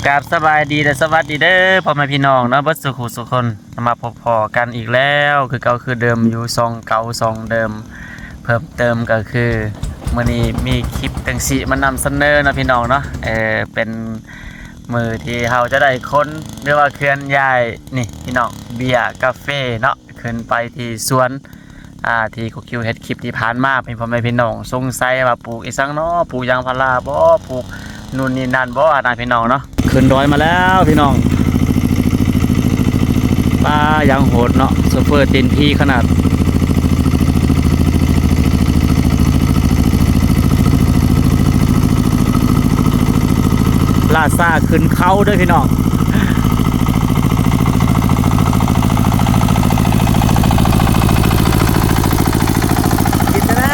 ກາບສະບາຍດີ ແລະ ສະຫວັດດີເດີ ພໍ່ແມ່ພີ່ນ້ອງເນາະ ເບິດສູ່ຜູ້ສູ່ຄົນ ມາພົບພໍ້ກັນອີກແລ້ວ ຄືເກົ່າຄືເດີມ ຢູ່ຊ່ອງເກົ່າຊ່ອງເດີມ. ເພີ່ມເຕີມກໍຄື ມື້ນີ້ມີຄລິບຈັ່ງຊີ້ມານຳສະເໜີເນາະ ພີ່ນ້ອງເນາະ. ເອີ ເປັນມື້ທີ່ເຮົາຈະໄດ້ຂົນ ຫຼືວ່າເຄື່ອນຍ້າຍ ນີ້ ພີ່ນ້ອງ ເບຍກາເຟເນາະ ຂຶ້ນໄປທີ່ສວນ ອ່າ ທີ່ຄຸຄິວເຮັດຄລິບທີ່ຜ່ານມາ ເປັນພໍ່ແມ່ພີ່ນ້ອງສົງໄສວ່າປູກອີ່ສັງເນາະ ປູກຢາງພາລາບໍ ປູກນູ່ນນີ້ນັ້ນບໍ ນະ ພີ່ນ້ອງເນາະ. ຂຶ້ນດອຍມາແລ້ວພີ່ນ້ອງ ປ້າ ຢ່າງໂຫດເນາະ ໂຊເຟີຕີນຜີຂະໜາດ. ລ້າຊ້າຂຶ້ນເຂົາເດີພີ່ນ້ອງ. ກິດຕະນາ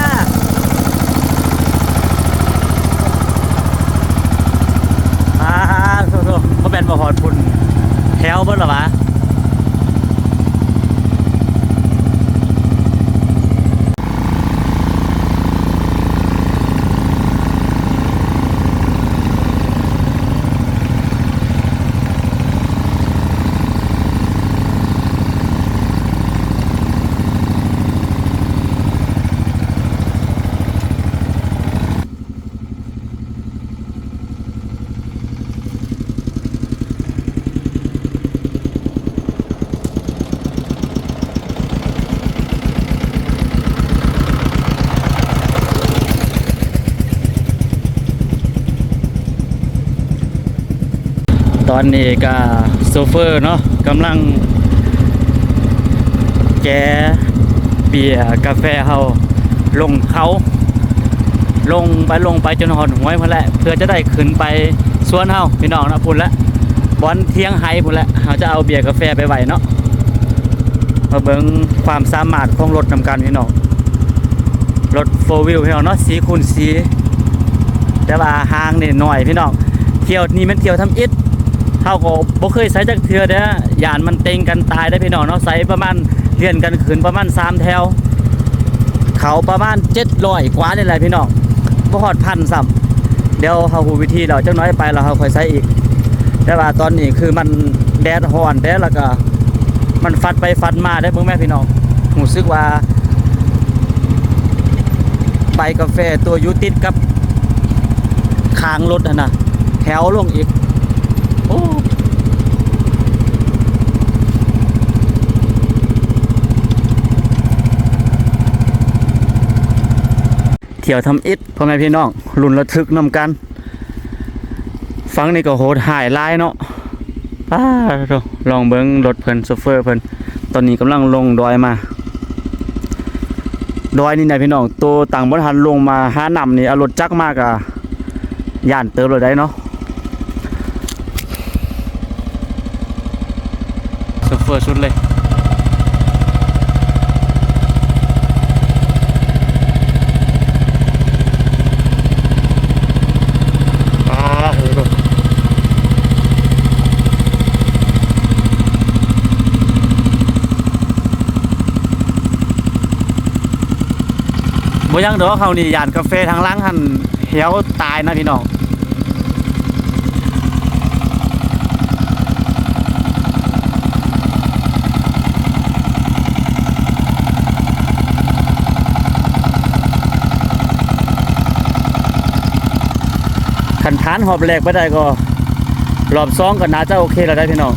ອ່າ ໂທ້ໆ ບໍ່ແມ່ນບໍ່ຮອດພຸ້ນ ແຖວເບິດລະຫວາ. ຕອນນີ້ກະໂຊເຟີເນາະ ກຳລັງແຈເບຍກາແຟເຮົາລົງເຂົາ ລົງໄປ ລົງໄປຈົນຮອດຫ້ວຍພຸ້ນແຫຼະ ເພື່ອຈະໄດ້ຂຶ້ນໄປສວນເຮົາ ພີ່ນ້ອງເນາະ. ພຸ້ນແຫຼະ ບ່ອນທຽງໄຮ່ພຸ້ນແຫຼະ ເຮົາຈະເອົາເບຍກາແຟໄປໄວ້ເນາະ. ມາເບິ່ງຄວາມສາມາດຂອງລົດນຳກັນ ພີ່ນ້ອງ. ລົດໂຟວີວ ພີ່ນ້ອງເນາະ ສີ່ຄູນສີ່ ແຕ່ວ່າຮ່າງນີ້ໜ້ອຍ ພີ່ນ້ອງ. ຖ້ຽວນີ້ແມ່ນຖ້ຽວທຳອິດ ເຮົາກໍບໍ່ເຄີຍໃຊ້ຈັກເທື່ອເດ້ ຢ້ານມັນເຕັງກັນຕາຍເດ້ ພີ່ນ້ອງເນາະ. ໃຊ້ປະມານ ລຽນກັນຂຶ້ນປະມານສາມແຖວ ເຂົາປະມານເຈັດຮ້ອຍກວ່ານີ້ແຫຼະ ພີ່ນ້ອງ ບໍ່ຮອດພັນຊ້ຳ. ດຽວເຮົາຮູ້ວິທີແລ້ວ ຈັກໜ້ອຍໄປແລ້ວເຮົາຄ່ອຍໃຊ້ອີກ. ແຕ່ວ່າຕອນນີ້ຄືມັນແດດຮ້ອນເດ້ ແລ້ວກໍມັນຟັດໄປຟັດມາເດ້. ເບິ່ງແມ້ພີ່ນ້ອງ ຮູ້ສຶກວ່າໃບກາແຟຕົວຢູ່ຕິດກັບຄາງລົດຫັ້ນນະ ແຖວລົງອີກ. ໂອ້ ທ່ຽວທຳອິດ ພໍ່ແມ່ພີ່ນ້ອງ ລຸ້ນລະທຶກນຳກັນ. ຝັ່ງນີ້ກໍໂຫດຮ້າຍຫຼາຍເນາະ. ປ້າໂທ້ ລອງເບິ່ງລົດເພິ່ນ ໂຊເຟີເພິ່ນ ຕອນນີ້ກຳລັງລົງດອຍມາ. ດອຍນີ້ນະພີ່ນ້ອງ ໂຕຕັ້ງບໍ່ທັນລົງມາຫານ້ຳນີ້ ເອົາລົດຈັກມາກະຢ້ານເຕີບແລ້ວໃດເນາະ. ໂຊເຟີສຸດເລີຍ. ບໍ່ຍັງດອກ ເຮົານີ້ຢ້ານກາແຟທາງຫຼັງຫັ້ນ ແຖວຕາຍນະພີ່ນ້ອງ. ຄັນຜ່ານຮອບແລກໄປໄດ້ກໍ ຮອບສອງກໍໜ້າຈະໂອເຄແລ້ວໄດ໋ພີ່ນ້ອງ.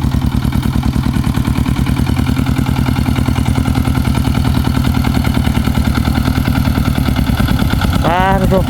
ປາດໂທ້.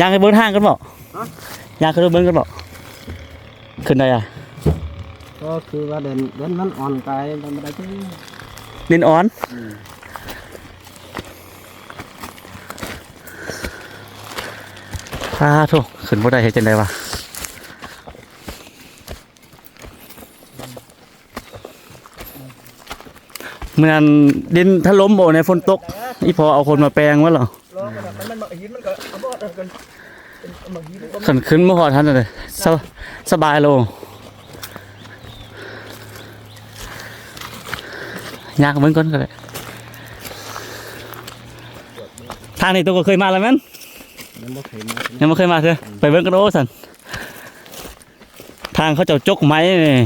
ຍ່າງໄປເບິ່ງທາງກັນບໍ? ຮະ? ຍ່າງຂຶ້ນໄປເບິ່ງກັນບໍ? ຂຶ້ນໄດ້ອະ? ກໍຄືວ່າເດີນ ເດີນມັນອ່ອນໄປ ໄປບໍ່ໄດ້ຕິ? ດິນອ່ອນ? ອືມ. ອ້າໂທ້ ຂຶ້ນບໍ່ໄດ້ ເຮັດຈັ່ງໃດວະ? ມື້ນັ້ນດິນຖະຫຼົ່ມບໍ່ ໃນຝົນຕົກ ອີ່ພໍ່ເອົາຄົນມາແປງໝົດແລ້ວ. ຄັນຂຶ້ນມາຮອດຫັ້ນເລີຍ ສະ ສະບາຍໂລ. ຍ່າງເບິ່ງກ່ອນກໍໄດ້. ທາງນີ້ໂຕກໍເຄີຍມາແລ້ວແມ່ນ? ຍັງບໍ່ເຄີຍມາ ຍັງບໍ່ເຄີຍມາເທື່ອ. ໄປເບິ່ງກັນ ໂອ້ ຊັ້ນ ທາງເຂົາເຈົ້າຈົກໄມ້ນີ້.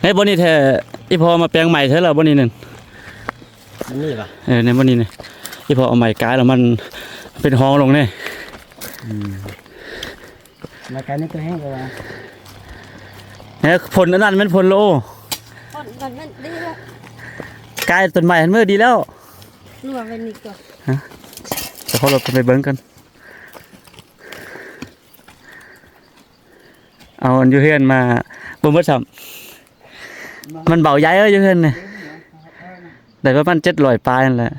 ໃນບ່ອນນີ້ແທ້ ອີ່ພໍ່ມາແປງໃໝ່ເທື່ອລະ ບ່ອນນີ້ນັ້ນ. ອັນນີ້ຫວາ? ເອີ ໃນບ່ອນນີ້ນີ້ ອີ່ພໍ່ເອົາໄມ້ກາຍແລ້ວມັນເປັນຮ່ອງລົງນີ້. ອືມ ລາຍການນີ້ຕົວແຮງກວ່າ ແຮງ. ຜົນອັນນັ້ນແມ່ນຜົນໂລ ຜົນມັນ ມັນດີແລ້ວ ກາຍຕົ້ນໄມ້ຫັ້ນມື້ດີແລ້ວ. ເອົາໄວ້ນີ້ກ່ອນ ຮະ ຈະເອົາລົດໄປເບິ່ງກັນ. ເອົາອັນຢູ່ເຮືອນມາບໍ່ໝົດຊ້ຳ. ມັນເບົາໃຫຍ່ເອີ ຢູ່ເຮືອນນີ້ ໄດ້ປະມານເຈັດຮ້ອຍປາຍນັ້ນແຫຼະ.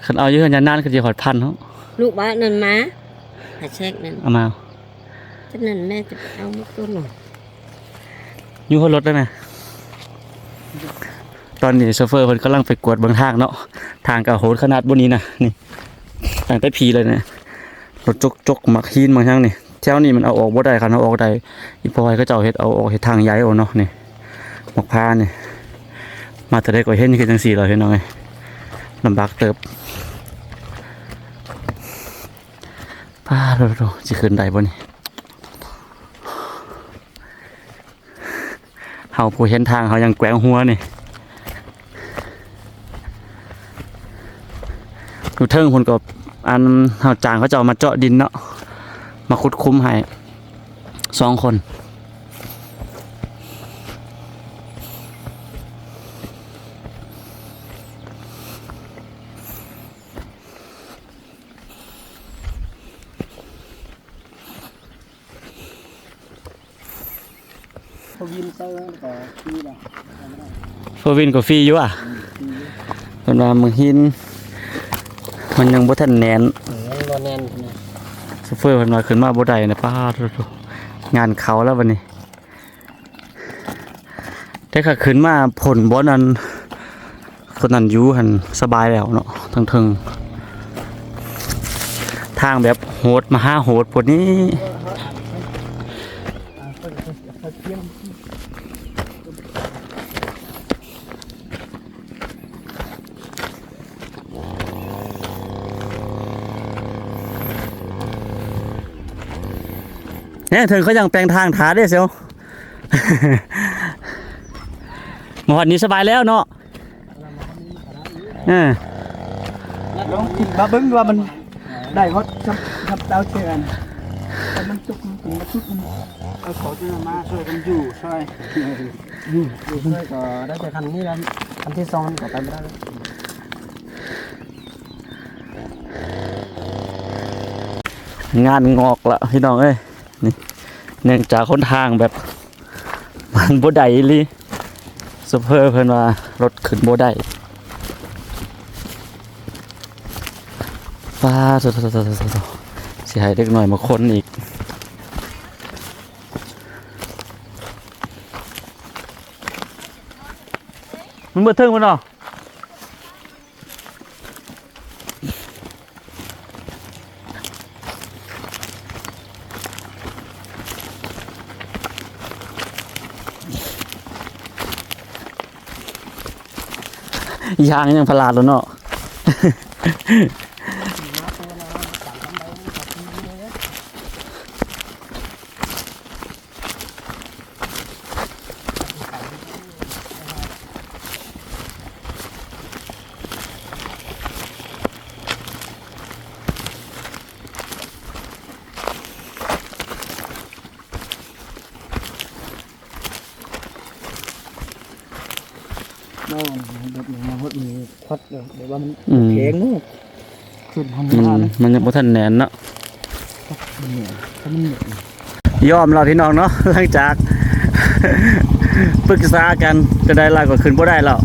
ຄັນເອົາຢູ່ເຮືອນຍານານ ຄືຊິຮອດພັນເນາະ. ລູກວ່ານັ້ນມາ ຫາແຊກນັ້ນ ເອົາມາ. ຈະນັ້ນແມ່ຈະໄປເອົາໝົດຕົວໜ້ອຍ. ຢູ່ຫົວລົດໄດ້ແມ່. ຕອນນີ້ໂຊເຟີເພິ່ນກຳລັງໄປກວດເບິ່ງທາງເນາະ. ທາງກໍໂຫດຂະໜາດ ບ່ອນນີ້ນະ ນີ້ ຕັ້ງແຕ່ພີ້ເລີຍນະ. ລົດຈົກໆ ໝາກຫີນໝາກຫຍັງນີ້ ແຖວນີ້ມັນເອົາອອກບໍ່ໄດ້. ຄັນເອົາອອກໄດ້ ອີ່ພໍ່ໃຫ້ເຂົາເຈົ້າເຮັດ ເອົາອອກເຮັດທາງໃຫຍ່ເອົາເນາະ. ນີ້ໝາກພ້າວນີ້ ມາແຕ່ໃດກໍເຫັນຄືຈັ່ງຊີ້ແຫຼະ ພີ່ນ້ອງເອີຍ. ລຳບາກເຕີບ. ປ້າໂທ້ໆ ຊິຂຶ້ນໄດ້ບໍ່ນີ້? ເຮົາຜູ້ເຫັນທາງ ເຮົາຍັງແກວ່ງຫົວນີ້. ຢູ່ເທິງພຸ້ນກໍ ອັນເຮົາຈ້າງເຂົາເຈົ້າມາເຈາະດິນເນາະ ມາຂຸດຂຸມໃຫ້ສອງຄົນ. ໂຟວີນໃສ່ແລ້ວກໍຟຣີລະ ໂຟວີນກໍຟຣີຢູ່ຫວາ? ອືມ ຟຣີຢູ່. ເພິ່ນວ່າມັນຫີນ ມັນຍັງບໍ່ທັນແໜ້ນ ເອີ ຍັງບໍ່ແໜ້ນນະ. ໂຊເຟີເພິ່ນວ່າຂຶ້ນມາບໍ່ໄດ້ນະ. ປ້າໂທ້ໆ ງານເຂົ້າແລ້ວບັດນີ້. ແຕ່ຖ້າຂຶ້ນມາພົ້ນບ່ອນນັ້ນ ຄົນນັ້ນຢູ່ຫັ້ນສະບາຍແລ້ວເນາະ ເທິງໆ ທາງແບບໂຫດມະຫາໂຫດໂພດນີ້. ເອີ ເຖິງເຂົາຍັງແປງທາງຖ້າເດ້ ເຊວ. ມາຮອດນີ້ສະບາຍແລ້ວເນາະ. ເອີ ລອງຂຶ້ນມາເບິ່ງວ່າມັນໄດ້ຮອດຊຳ ຊຳເຕົາເທື່ອນ ແຕ່ມັນຕົກ ມັນຕົກ ມັນຕົກ ເອົາເຂົາຈະມາຊ່ວຍກັນຢູ່ ຊ່ວຍ ຢູ່ ຢູ່ຊ່ວຍກໍໄດ້ແຕ່ຂັ້ນນີ້ແຫຼະ ຂັ້ນທີສອງມັນກໍໄປບໍ່ໄດ້ແລ້ວ. ງານງອກລະ ພີ່ນ້ອງເອີຍ. ນີ້ ເນື່ອງຈາກຫົນທາງແບບ ມັນບໍ່ໄດ້ອີ່ຫຼີ. ໂຊເຟີເພິ່ນວ່າລົດຂຶ້ນບໍ່ໄດ້. ປ້າໂທ້ໆ ຊິໃຫ້ເດັກນ້ອຍມາຂົນອີກ. ມັນບໍ່ເຖິງພຸ້ນເນາະ. ຢາງຍັງພະລາດແລ້ວເນາະ. ເນາະ ແບບນີ້ມາຮອດມີຄວັດແລ້ວ ແບບວ່າມັນ ອືມ ແຂງເນາະ ຂຶ້ນທາງ ມັນ ມັນຍັງບໍ່ທັນແໜ້ນເນາະ ມັນແໜ້ນ ຖ້າມັນແໜ້ນ. ຍອມແລ້ວພີ່ນ້ອງເນາະ ຫຼັງຈາກປຶກສາກັນ ຈະໄດ້ລາວກໍຂຶ້ນບໍ່ໄດ້ແລ້ວ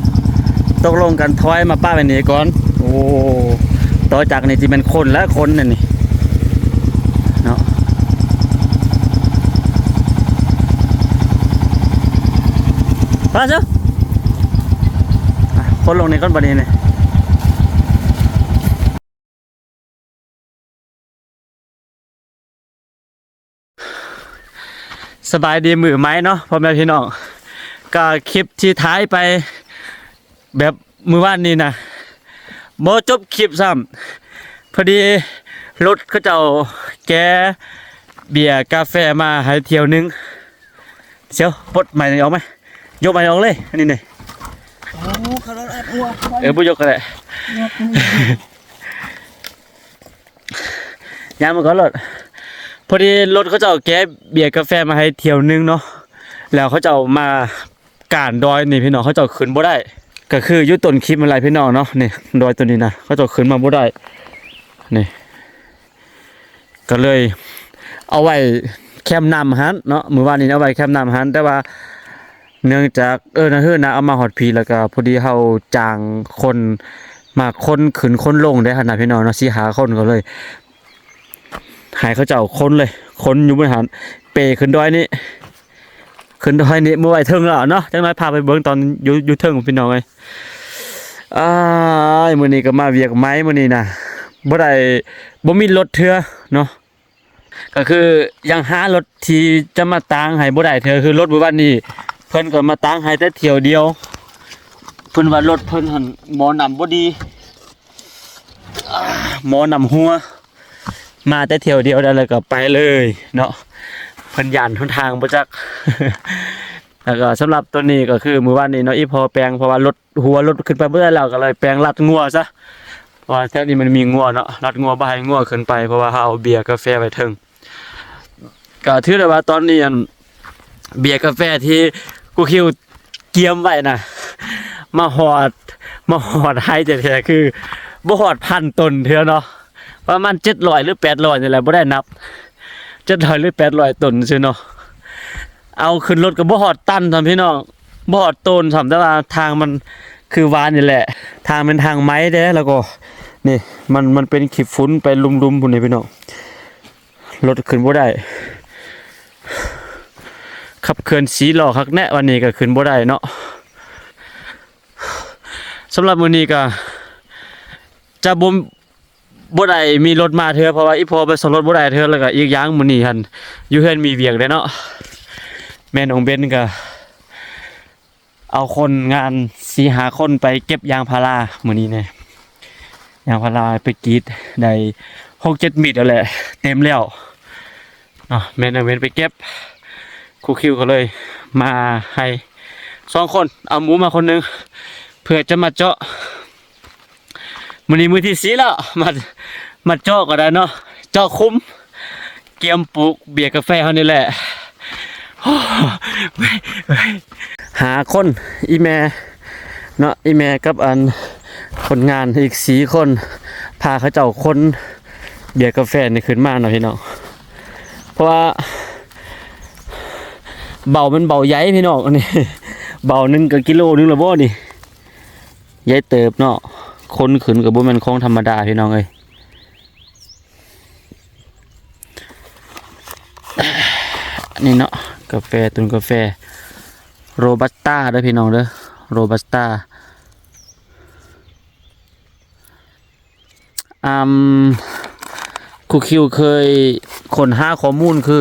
ຕົກລົງກັນຖອຍມາປະໄວ້ນີ້ກ່ອນ. ໂອ້ ຕໍ່ຈາກນີ້ຊິແມ່ນຄົນແລ້ວ ຄົນນັ້ນນີ້ເນາະ ໄປຊະ ຄົນລົງນີ້ກ່ອນບັດນີ້ນີ້. ສະບາຍດີມື້ໃໝ່ເນາະ ພໍ່ແມ່ພີ່ນ້ອງ ກະຄລິບທີ່ຖ່າຍໄປແບບມື້ວານນີ້ນະ ບໍ່ຈົບຄລິບຊ້ຳ ພໍດີລົດເຂົາເຈົ້າແກະເບຍກາແຟມາໃຫ້ຖ້ຽວໜຶ່ງ. ຊຽວ ປົດໄມ້ນີ້ອອກມາ ຍົກໄມ້ອອກເລີຍ ອັນນີ້ນີ້ ໂອ້ ເຂົາລົດອັດຫົວ ເອີ ບໍ່ຍົກກໍໄດ້ ຍັບນີ້ ຍ່າງມາກ່ອນໂລດ. ພໍດີລົດເຂົາເຈົ້າແກະເບຍກາແຟມາໃຫ້ຖ້ຽວໜຶ່ງເນາະ ແລ້ວເຂົາເຈົ້າມາການດອຍນີ້ພີ່ນ້ອງ ເຂົາເຈົ້າຂຶ້ນບໍ່ໄດ້ ກໍຄືຢູ່ຕົ້ນຄລິບນັ້ນແຫຼະພີ່ນ້ອງເນາະ. ນີ້ດອຍໂຕນີ້ນະ ເຂົາເຈົ້າຂຶ້ນມາບໍ່ໄດ້ ນີ້ ກໍເລີຍເອົາໄວ້ແຄມນ້ຳຫັ້ນເນາະ ມື້ວານນີ້ເອົາໄວ້ແຄມນ້ຳຫັ້ນ ແຕ່ວ່າເນື່ອງຈາກ ເອີ ນາເຮີນະເອົາມາຮອດພີ້ ແລ້ວກໍພໍດີເຮົາຈ້າງຄົນມາຂົນຂຶ້ນຂົນລົງໄດ້ຫັ້ນນະພີ່ນ້ອງເນາະ ສີ່ຫ້າຄົນ ກໍເລີຍໃຫ້ເຂົາເຈົ້າຂົນເລີຍ ຂົນຢູ່ບນຫັ້ນ ເປຂຶ້ນດອຍນີ້ ຂຶ້ນດອຍນີ້ ມື້ໄວ້ເທິງແລ້ວເນາະ. ຈັກໜ້ອຍພາໄປເບິ່ງຕອນຢູ່ ຢູ່ເທິງພີ່ນ້ອງເອີຍ. ອ້າຍ ມື້ນີ້ກໍມາວຽກໃໝ່ມື້ນີ້ນະ ບໍ່ໄດ້ ບໍ່ມີລົດເທື່ອເນາະ ກໍຄືຍັງຫາລົດທີ່ຈະມາຕາງໃຫ້ບໍ່ໄດ້ເທື່ອ ຄືລົດມື້ວານນີ້ເພິ່ນກໍມາຕາງໃຫ້ແຕ່ຖ້ຽວດຽວ ເພິ່ນວ່າລົດເພິ່ນຫັ້ນໝໍ້ນ້ຳບໍ່ດີ ໝໍ້ນ້ຳຮົ່ວ ມາແຕ່ຖ້ຽວດຽວໄດ້ແລ້ວກໍໄປເລີຍເນາະ ເພິ່ນຢ້ານຫົນທາງບໍ່ຈັກ. ແລ້ວກໍສຳລັບໂຕນີ້ກໍຄືມື້ວານນີ້ເນາະ ອີ່ພໍ່ແປງ ເພາະວ່າລົດ ຫົວລົດຂຶ້ນໄປບໍ່ໄດ້ແລ້ວ ກໍເລີຍແປງລັດງົວຊະ ເພາະວ່າແຖວນີ້ມັນມີງົວເນາະ ລັດງົວບໍ່ໃຫ້ງົວຂຶ້ນໄປ ເພາະວ່າເຮົາເອົາເບຍກາແຟໄວ້ເທິງ. ກໍຖືໄດ້ວ່າຕອນນີ້ ອັນ ເບຍກາແຟທີ່ຄູຄິວກຽມໄວ້ນະ ມາຮອດ ມາຮອດໄຮແທ້ໆ ຄືບໍ່ຮອດພັນຕົນເທື່ອເນາະ ປະມານເຈັດຮ້ອຍ ຫຼື ແປດຮ້ອຍນີ້ແຫຼະ ບໍ່ໄດ້ນັບ ເຈັດຮ້ອຍ ຫຼື ແປດຮ້ອຍຕົນຊື່ເນາະ. ເອົາຂຶ້ນລົດກໍບໍ່ຮອດຕັນຊ້ຳພີ່ນ້ອງ ບໍ່ຮອດໂຕນຊ້ຳ ແຕ່ວ່າທາງມັນຄືວານີ້ແຫຼະ ທາງແມ່ນທາງໄມ້ເດ້ ແລ້ວກໍນີ້ມັນ ມັນເປັນຂີ້ຝຸ່ນໄປລຸ່ມໆພຸ້ນນີ້ພີ່ນ້ອງ ລົດຂຶ້ນບໍ່ໄດ້ ຂັບເຄື່ອນສີ່ລໍ້ຄັກແນ່ ວັນນີ້ກໍຂຶ້ນບໍ່ໄດ້ເນາະ. ສຳລັບມື້ນີ້ກໍຈະບໍ່ ບໍ່ໄດ້ມີລົດມາເທື່ອ ເພາະວ່າອີ່ພໍ່ໄປສົ່ງລົດບໍ່ໄດ້ເທື່ອ ແລ້ວກໍອີກຢ່າງມື້ນີ້ຫັ້ນຢູ່ເຮືອນມີວຽກແດ່ເນາະ ແມ່ນ້ອງເບັນກໍເອົາຄົນງານສີ່ຫ້າຄົນໄປເກັບຢາງພາລາມື້ນີ້ແນ່ ຢາງພາລາໄປກຣີດໄດ້ຫົກເຈັດມິດແລ້ວແຫຼະ ເຕັມແລ້ວເນາະ ແມ່ນ້ອງເບັນໄປເກັບ ຄູຄິວກໍເລີຍມາໃຫ້ສອງຄົນ ເອົາໝູມາຄົນໜຶ່ງ ເພື່ອຈະມາເຈາະ ມື້ນີ້ມື້ທີສີ່ແລ້ວ ມາ ມາເຈາະກໍໄດ້ເນາະ ເຈາະຂຸມ ກຽມປູກເບຍກາແຟເຮົານີ້ແຫຼະ. ຫ້າຄົນ ອີ່ແມ່ເນາະ ອີ່ແມ່ກັບອັນຄົນງານອີກສີ່ຄົນ ພາເຂົາເຈົ້າຂົນເບຍກາແຟນີ້ຂຶ້ນມາເນາະພີ່ນ້ອງ ເພາະວ່າເບົາມັນເບົາໃຫຍ່ພີ່ນ້ອງ ອັນນີ້ເບົາໜຶ່ງກໍກິໂລໜຶ່ງແລ້ວບໍ່ນີ້. ໃຫຍ່ເຕີບເນາະ ຂົນຂຶ້ນກໍບໍ່ແມ່ນຂອງທຳມະດາພີ່ນ້ອງເອີຍ. ນີ້ເນາະ ກາແຟ ຕົ້ນກາແຟໂຣບັດຕາເດີພີ່ນ້ອງເດີ ໂຣບັດຕາ. ອາ ຄູຄິວເຄີຍຄົ້ນຫາຂໍ້ມູນ ຄື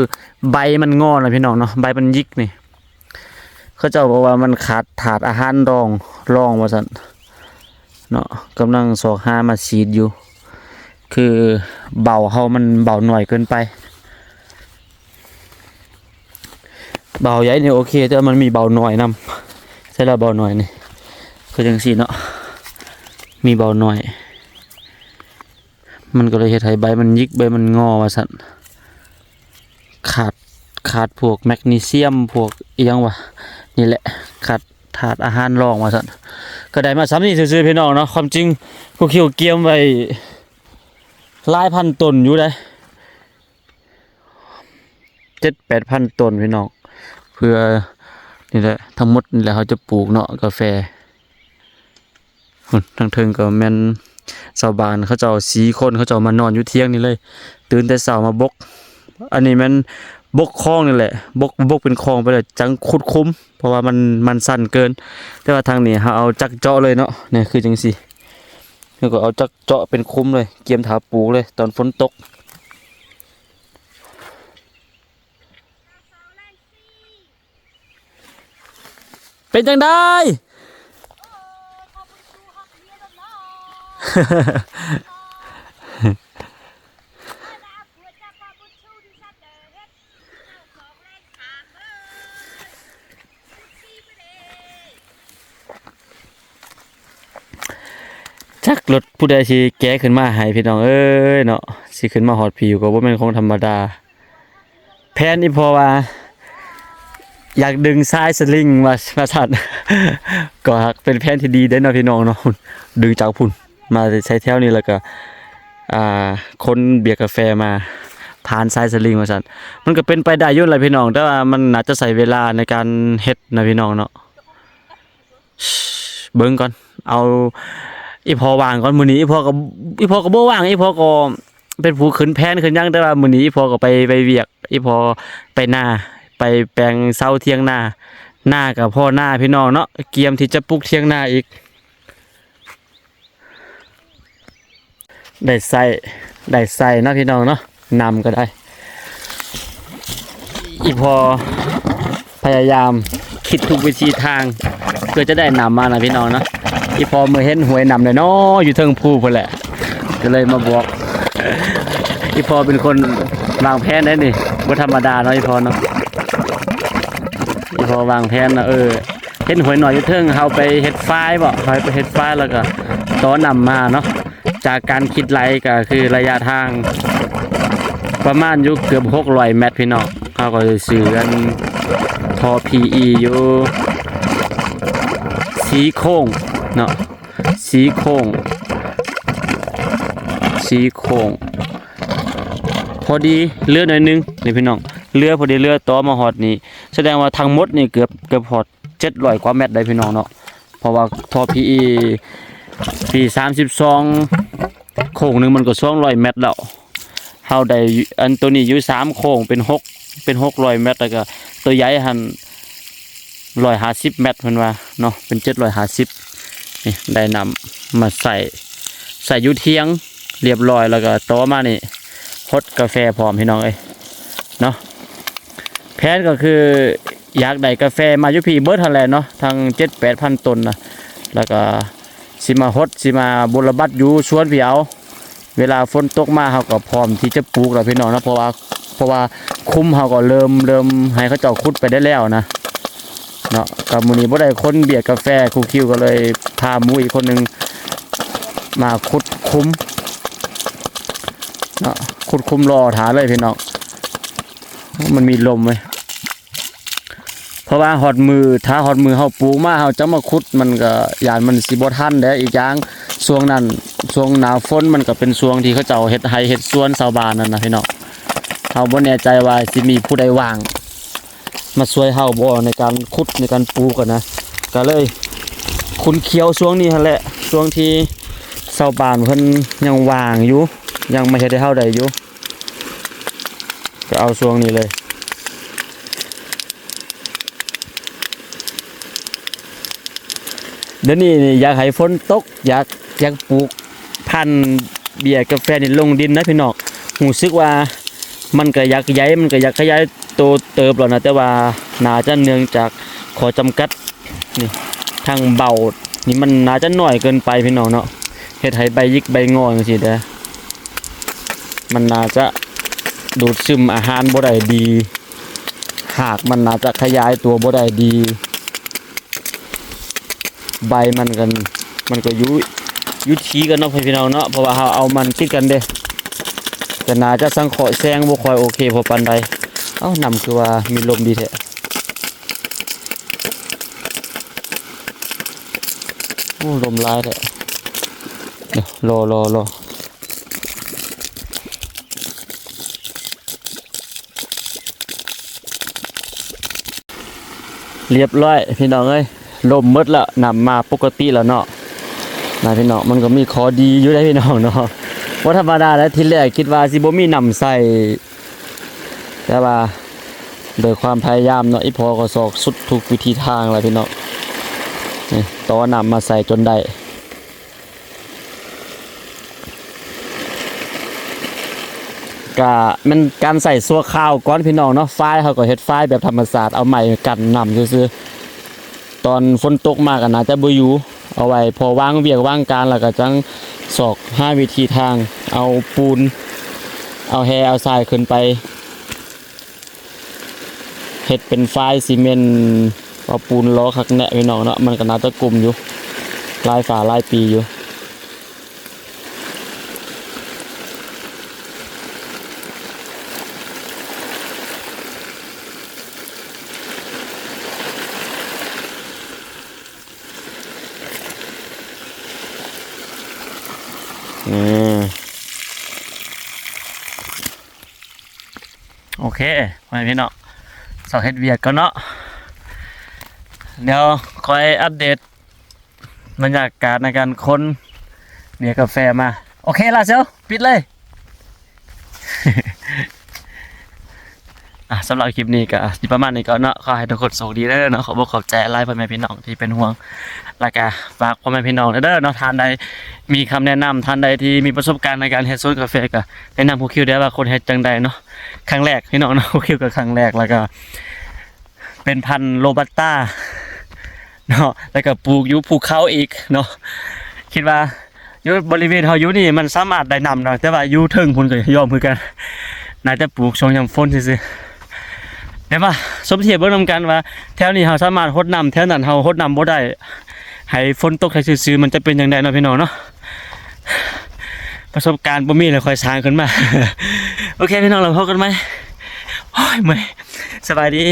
ໃບມັນງໍນະພີ່ນ້ອງເນາະ ໃບມັນຫຍິກນີ້ ເຂົາເຈົ້າບອກວ່າມັນຂາດທາດອາຫານລອງ ລອງວ່າຊັ້ນເນາະ ກຳລັງຊອກຫາມາສີດຢູ່ ຄືເບົາເຮົາມັນເບົາໜ້ອຍເກີນໄປ. ເບົາໃຫຍ່ນີ້ໂອເຄ ແຕ່ວ່າມັນມີເບົາໜ້ອຍນຳ ໃສ່ລະເບົາໜ້ອຍນີ້ ຄືຈັ່ງຊີ້ເນາະ ມີເບົາໜ້ອຍ ມັນກໍເລີຍເຮັດໃຫ້ໃບມັນຫຍິກ ໃບມັນງໍວ່າຊັ້ນ ຂາດ ຂາດພວກແມັກນີຊຽມ ພວກອີ່ຫຍັງວະ ນີ້ແຫຼະ ຂາດທາດອາຫານລອງວ່າຊັ້ນ. ກໍໄດ້ມາສ່ຳນີ້ຊື່ໆ ພີ່ນ້ອງເນາະ ຄວາມຈິງຄູຄິວກຽມໄວ້ຫຼາຍພັນຕົນຢູ່ເດ້. ເຈັດແປດພັນຕົ້ນພີ່ນ້ອງ ເພື່ອ ນີ້ແຫຼະ ທັງໝົດນີ້ແຫຼະ ເຮົາຈະປູກເນາະ ກາແຟ. ພຸ້ນ ທາງເທິງກໍແມ່ນຊາວບ້ານເຂົາເຈົ້າສີ່ຄົນ ເຂົາເຈົ້າມານອນຢູ່ຖຽງນີ້ເລີຍ ຕື່ນແຕ່ເຊົ້າມາບົກ. ອັນນີ້ແມ່ນບົກຄອງນີ້ແຫຼະ ບົກ ບົກເປັນຄອງໄປແລ້ວ ຈັ່ງຂຸດຂຸມ ເພາະວ່າມັນ ມັນຊັນເກີນ. ແຕ່ວ່າທາງນີ້ເຮົາເອົາຈັກເຈາະເລີຍເນາະ ນີ້ຄືຈັ່ງຊີ້ ເຮົາກໍເອົາຈັກເຈາະເປັນຂຸມເລີຍ ກຽມຖ້າປູກເລີຍຕອນຝົນຕົກ. ເປັນຈັ່ງໃດ? ຈັກລົດຜູ້ໃດຊິແກ່ຂຶ້ນມາໃຫ້ ພີ່ນ້ອງເອີຍເນາະ ຊິຂຶ້ນມາຮອດພີ້ກໍບໍ່ແມ່ນຂອງທຳມະດາ. ແຜນອີ່ພໍ່ວ່າ ຢາກດຶງສາຍສະລິງວ່າ ວ່າຊັ້ນ ກໍເປັນແຜນທີ່ດີເດ້ເນາະ ພີ່ນ້ອງເນາະ. ດຶງຈາກພຸ້ນມາໃສ່ແຖວນີ້ ແລ້ວກໍ ອ່າ ຂົນເບຍກາແຟມາຜ່ານສາຍສະລິງວ່າຊັ້ນ. ມັນກໍເປັນໄປໄດ້ຢູ່ແຫຼະ ພີ່ນ້ອງ ແຕ່ວ່າມັນໜ້າຈະໃຊ້ເວລາໃນການເຮັດນະ ພີ່ນ້ອງເນາະ. ເບິ່ງກ່ອນ ເອົາອີ່ພໍ່ວ່າງກ່ອນ. ມື້ນີ້ອີ່ພໍ່ກໍ ອີ່ພໍ່ກໍບໍ່ວ່າງ ອີ່ພໍ່ກໍເປັນຜູ້ຂຶ້ນແຜນຂຶ້ນຫຍັງ ແຕ່ວ່າມື້ນີ້ອີ່ພໍ່ກໍໄປ ໄປວຽກ ອີ່ພໍ່ໄປນາ ໄປແປງເຊົາຖຽງນາ. ນາກໍພໍນາ ພີ່ນ້ອງເນາະ ກຽມທີ່ຈະປຸກຖຽງນາອີກ. ໄດ້ໃຊ້ ໄດ້ໃຊ້ເນາະ ພີ່ນ້ອງເນາະ ນ້ຳກໍໄດ້. ອີ່ພໍ່ພະຍາຍາມຄິດທຸກວິທີທາງ ເພື່ອຈະໄດ້ນ້ຳມານະ ພີ່ນ້ອງເນາະ. ອີ່ພໍ່ເມື່ອເຫັນຫ້ວຍນ້ຳນ້ອຍໆຢູ່ເທິງພູພຸ້ນແຫຼະ ກໍເລີຍມາບອກ. ອີ່ພໍ່ເປັນຄົນວາງແຜນໄດ໋ນີ້ ບໍ່ທຳມະດາເນາະ ອີ່ພໍ່ເນາະ. ອີ່ພໍ່ວາງແຜນເນາະ ເອີ ເຫັນຫ້ວຍນ້ອຍຢູ່ເທິງ ເຮົາໄປເຮັດຝາຍບໍ ເຮົາໄປເຮັດຝາຍ ແລ້ວກໍຕໍ່ນ້ຳມາເນາະ. ຈາກການຄິດໄລ່ກໍຄືໄລຍະທາງປະມານຢູ່ເກືອບຫົກຮ້ອຍແມັດ ພີ່ນ້ອງ. ເຮົາກໍໄດ້ຊື້ອັນທໍ່ ພີອີ ຢູ່ສີ່ໂຄ້ງເນາະ ສີ່ໂຄ້ງ ສີ່ໂຄ້ງ ພໍດີເຫຼືອໜ້ອຍໜຶ່ງນີ້ ພີ່ນ້ອງ. ເຫຼືອພໍດີ ເຫຼືອຕໍ່ມາຮອດນີ້ ສະແດງວ່າທັງໝົດນີ້ເກືອບ ເກືອບຮອດເຈັດຮ້ອຍກວ່າແມັດໄດ໋ ພີ່ນ້ອງເນາະ. ເພາະວ່າທໍ່ ພີອີ ປີສາມສິບສອງ ໂຄ້ງໜຶ່ງມັນກໍສອງຮ້ອຍແມັດແລ້ວ. ເຮົາໄດ້ອັນໂຕນີ້ຢູ່ສາມໂຄ້ງເປັນຫົກ ເປັນຫົກຮ້ອຍແມັດ ແລ້ວກໍໂຕໃຫຍ່ຫັ້ນຮ້ອຍຫ້າສິບແມັດ ເພິ່ນວ່າເນາະ ເປັນເຈັດຮ້ອຍຫ້າສິບ. ນີ້ໄດ້ນ້ຳມາໃສ່ ໃສ່ຢູ່ຖຽງລຽບຮ້ອຍ ແລ້ວກໍຕໍ່ມານີ້ຫົດກາແຟພ້ອມ ພີ່ນ້ອງເອີຍເນາະ. ແຜນກໍຄືຢາກໄດ້ກາແຟມາຢູ່ພີ້ເບິດຫັ້ນແຫຼະເນາະ ທັງເຈັດແປດພັນຕົ້ນນະ ແລ້ວກໍຊິມາຫົດ ຊິມາບຸລະບັດຢູ່ສວນພີ້ເອົາ. ເວລາຝົນຕົກມາເຮົາກໍພ້ອມທີ່ຈະປູກແລ້ວ ພີ່ນ້ອງເນາະ. ເພາະວ່າ ເພາະວ່າຂຸມເຮົາກໍເລີ່ມ ເລີ່ມໃຫ້ເຂົາເຈົ້າຂຸດໄປໄດ້ແລ້ວນະເນາະ. ກໍມື້ນີ້ບໍ່ໄດ້ຂົນເບຍກາແຟ ຄູຄິວກໍເລີຍພາໝູ່ອີກຄົນໜຶ່ງມາຂຸດຂຸມເນາະ ຂຸດຂຸມລໍຖ້າເລີຍ ພີ່ນ້ອງ. ມັນມີລົມເວີຍ ເພາະວ່າຮອດມື້ ຖ້າຮອດມື້ເຮົາປູກມາ ເຮົາຈະມາຂຸດ ມັນກໍຢ້ານມັນຊິບໍ່ທັນແດ່. ອີກຢ່າງຊ່ວງນັ້ນ ຊ່ວງໜ້າຝົນ ມັນກໍເປັນຊ່ວງທີ່ເຂົາເຈົ້າເຮັດໄຮ່ເຮັດສວນຊາວບ້ານນັ້ນນະ ພີ່ນ້ອງ. ເຮົາບໍ່ແນ່ໃຈວ່າຊິມີຜູ້ໃດວ່າງມາຊ່ວຍເຮົາບໍ່ ໃນການຂຸດ ໃນການປູກຫັ້ນນະ. ກໍເລີຍຂຸນຂຽວຊ່ວງນີ້ຫັ້ນແຫຼະ ຊ່ວງທີ່ຊາວບ້ານເພິ່ນຍັງວ່າງຢູ່ ຍັງມາເຮັດໃຫ້ເຮົາໄດ້ຢູ່ ກໍເອົາຊ່ວງນີ້ເລີຍ. ດຽວນີ້ນີ້ຢາກໃຫ້ຝົນຕົກ ຢາກ ຢາກປູກພັນເບຍກາແຟນີ້ລົງດິນນະ ພີ່ນ້ອງ. ຮູ້ສຶກວ່າມັນກໍຢາກໃຫຍ່ ມັນກໍຢາກຂະຫຍາຍໂຕເຕີບແລ້ວນະ ແຕ່ວ່າໜ້າຈະເນື່ອງຈາກຂໍ້ຈຳກັດ ນີ້ ທາງເບົ້ານີ້ມັນໜ້າຈະນ້ອຍເກີນໄປ ພີ່ນ້ອງເນາະ. ເຮັດໃຫ້ໃບຫຍິກໃບງໍຈັ່ງຊີ້ເດ້ ມັນໜ້າຈະດູດຊຶມອາຫານບໍ່ໄດ້ດີ ຮາກມັນໜ້າຈະຂະຫຍາຍຕົວບໍ່ໄດ້ດີ ໃບມັນກໍ ມັນກໍຢູ່ ຢູ່ທີ່ກັນເນາະ ພີ່ນ້ອງເນາະ. ເພາະວ່າເຮົາເອົາມັນຕິດກັນເດ້ ກໍໜ້າຈະສັງເຄາະແສງບໍ່ຄ່ອຍໂອເຄພໍປານໃດ. ເອົ້າ ນ້ຳຄືວ່າມີລົມດີແທ້. ໂອ້ ລົມຫຼາຍແທ້. ດຽວ ລໍ ລໍ ລໍ. ຮຽບຮ້ອຍພີ່ນ້ອງເອີຍ ລົມໝົດແລ້ວ ນ້ຳມາປົກກະຕິແລ້ວເນາະ ນະພີ່ນ້ອງ. ມັນກໍມີຂໍ້ດີຢູ່ເດ້ພີ່ນ້ອງເນາະ ບໍ່ທຳມະດາເດ້. ທີແລກຄິດວ່າຊິບໍ່ມີນ້ຳໃຊ້ ແຕ່ວ່າໂດຍຄວາມພະຍາຍາມເນາະ ອີ່ພໍ່ກໍຊອກສຸດທຸກວິທີທາງແລ້ວພີ່ນ້ອງ ນີ້ຕໍ່ນ້ຳມາໃສ່ຈົນໄດ້. ກະແມ່ນການໃຊ້ຊົ່ວຄາວກ່ອນພີ່ນ້ອງເນາະ. ຝາຍເຮົາກໍເຮັດຝາຍແບບທຳມະຊາດ ເອົາໄມ້ກັ້ນນ້ຳຊື່ໆ. ຕອນຝົນຕົກມາກໍໜ້າຈະບໍ່ຢູ່ ເອົາໄວ້ພໍວາງວຽກວາງການ ແລ້ວກໍຈັ່ງຊອກຫາວິທີທາງ ເອົາປູນ ເອົາແຮ່ ເອົາຊາຍຂຶ້ນໄປ ເຮັດເປັນຝາຍຊີເມັນ ເອົາປູນຫຼໍ່ຄັກແນ່ພີ່ນ້ອງເນາະ. ມັນກໍໜ້າຈະກຸ້ມຢູ່ ຫຼາຍຝາຫຼາຍປີຢູ່. ໂອເຄ ພໍ່ແມ່ພີ່ນ້ອງ ຊອກເຮັດວຽກກ່ອນເນາະ ດຽວຄ່ອຍອັບເດດບັນຍາກາດໃນການຂົນເບຍກາແຟມາ. ໂອເຄລາເຊວ ປິດເລີຍ. ອ່າ ສຳລັບຄລິບນີ້ກໍຊິປະມານນີ້ກ່ອນເນາະ. ຂໍໃຫ້ທຸກຄົນໂຊກດີເດີເນາະ. ຂອບອົກຂອບໃຈຫຼາຍພໍ່ແມ່ພີ່ນ້ອງທີ່ເປັນຫ່ວງ ແລ້ວກໍຝາກພໍ່ແມ່ພີ່ນ້ອງເດີເນາະ ທ່ານໃດມີຄຳແນະນຳ ທ່ານໃດທີ່ມີປະສົບການໃນການເຮັດສວນກາແຟ ກໍແນະນຳຄຮູຄິວໄດ້ວ່າຄວນເຮັດຈັ່ງໃດເນາະ. ຄັ້ງແລກພີ່ນ້ອງເນາະ ຄຣູຄິວກໍຄັ້ງແລກ ແລ້ວກໍເປັນພັນໂຣບັດຕາເນາະ ແລ້ວກໍປູກຢູ່ພູເຂົາອີກເນາະ. ຄິດວ່າ ຢູ່ບໍລິເວນເຮົາຢູ່ນີ້ມັນສາມາດໄດ້ນ້ຳເນາະ ແຕ່ວ່າຢູ່ເທິງພຸ້ນກໍຍອມຄືກັນ ໜ້າຈະປູກຊ່ວງຍາມຝົນຊື່ໆ. ດຽວມາສົມທຽບເບິ່ງນຳກັນວ່າ ແຖວນີ້ເຮົາສາມາດຫົດນ້ຳ ແຖວນັ້ນເຮົາຫົດນ້ຳບໍ່ໄດ້ ໃຫ້ຝົນຕົກໃສ່ຊື່ໆ ມັນຈະເປັນຈັ່ງໃດເນາະພີ່ນ້ອງເນາະ. ປະສົບການບໍ່ມີແລ້ວຄ່ອຍສ້າງຂຶ້ນມາ. ໂອເຄພີ່ນ້ອງ ແລ້ວພົບກັນໃໝ່. ໂອ້ຍ ເມື່ອຍ. ສະບາຍດີ.